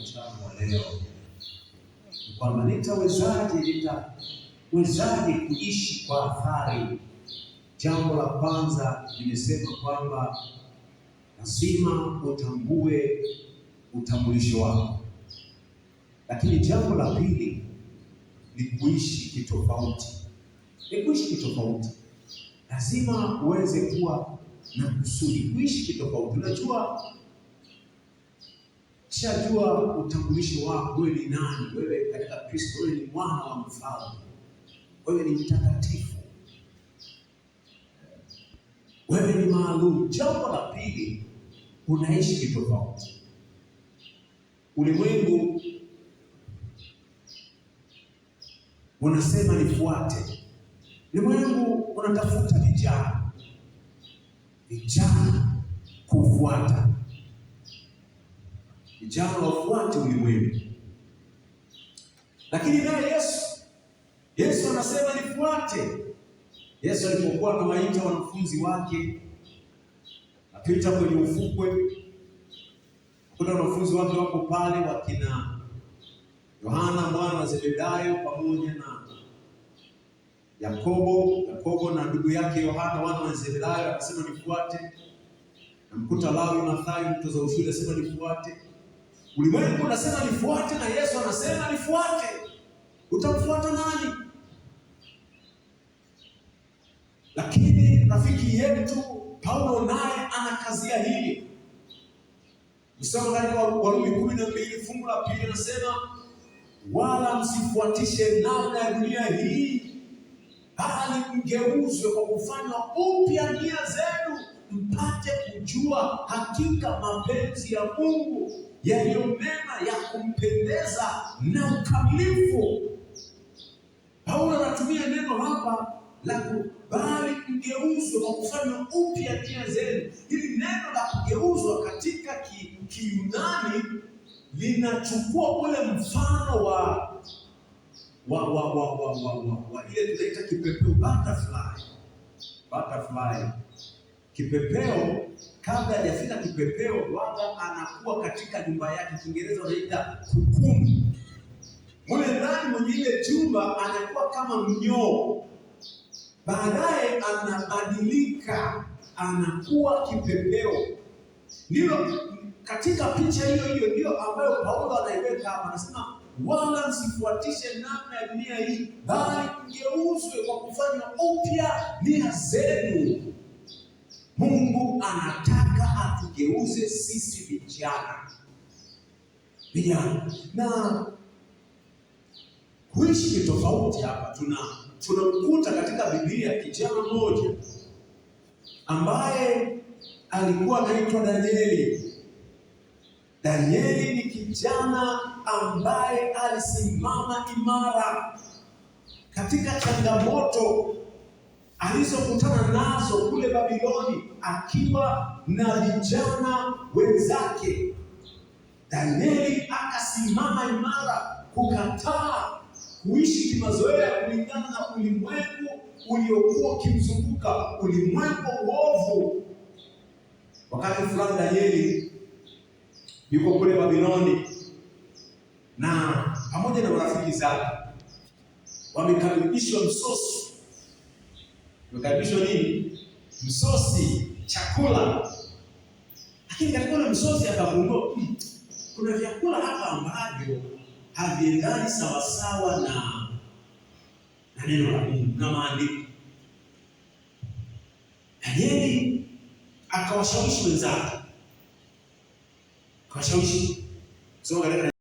Mchana wa leo ni kwamba nitawezaje kuishi kwa athari? Jambo la kwanza nimesema kwamba lazima utambue utambulisho wako, lakini jambo la pili ni kuishi kitofauti. Ni kuishi kitofauti, lazima uweze kuwa na kusudi, kuishi kitofauti. Unajua, kishajua utambulisho wako, wewe ni nani? Wewe katika Kristo, wewe ni mwana wa mfalme, wewe ni mtakatifu, wewe ni maalum. Jambo la pili, unaishi kitofauti. Ulimwengu unasema nifuate, ulimwengu unatafuta vijana, vijana kufuata, vijana wafuate ulimwengu. Lakini naye Yesu anasema nifuate. Yesu alipokuwa anawaita wanafunzi wake, apita kwenye ufukwe, kuna wanafunzi wake wako pale, wakina Yohana mwana wa Zebedayo pamoja na Yakobo na ndugu yake Yohana wana wa Zebedayo, akasema nifuate. Namkuta Lawi Mathayo mtoza ushuru, akasema nifuate. Ulimwengu unasema nifuate, na Yesu anasema nifuate. Utamfuata nani? Lakini rafiki yetu Paulo naye anakazia hili. Msoma katika Warumi 12 fungu la 2 anasema, wala msifuatishe namna ya dunia hii, bali mgeuzwe kwa kufanywa upya nia zenu, mpate kujua hakika mapenzi ya Mungu yaliyo mema, ya kumpendeza na ukamilifu. Paulo anatumia neno hapa la bali mgeuzwe kwa kufanywa upya nia zenu. Hili neno la kugeuzwa katika Kiyunani linachukua ule mfano wa ile tunaita kipepeo, butterfly. Butterfly. Kipepeo kabla hajafika kipepeo, waga anakuwa katika nyumba yake, Kiingereza wanaita cocoon. Mule ndani mwenye ile chumba anakuwa kama mnyoo, baadaye anabadilika, anakuwa kipepeo. Ndilo katika picha hiyo hiyo ndio ambayo Paulo anaiweka hapa, anasema wala msifuatishe namna ya dunia hii, bali mgeuzwe kwa kufanywa upya nia zenu. Mungu anataka atugeuze sisi vijana, vijana na kuishi kitofauti. Hapa tunamkuta katika Biblia kijana mmoja ambaye alikuwa anaitwa Danieli. Danieli ni kijana ambaye alisimama imara katika changamoto alizokutana nazo kule Babiloni akiwa na vijana wenzake. Danieli akasimama imara kukataa kuishi kimazoea kulingana na ulimwengu uliokuwa ukimzunguka, ulimwengu uovu. Wakati fulani Danieli yuko kule Babiloni na pamoja na marafiki zake wamekaribishwa msosi. Wamekaribishwa nini? Msosi, chakula. Lakini katika ule msosi akagundua kuna vyakula hapa ambavyo haviendani sawasawa na neno la Mungu na maandiko. Danieli akawashawishi wenzake, akawashawishi. Soma katika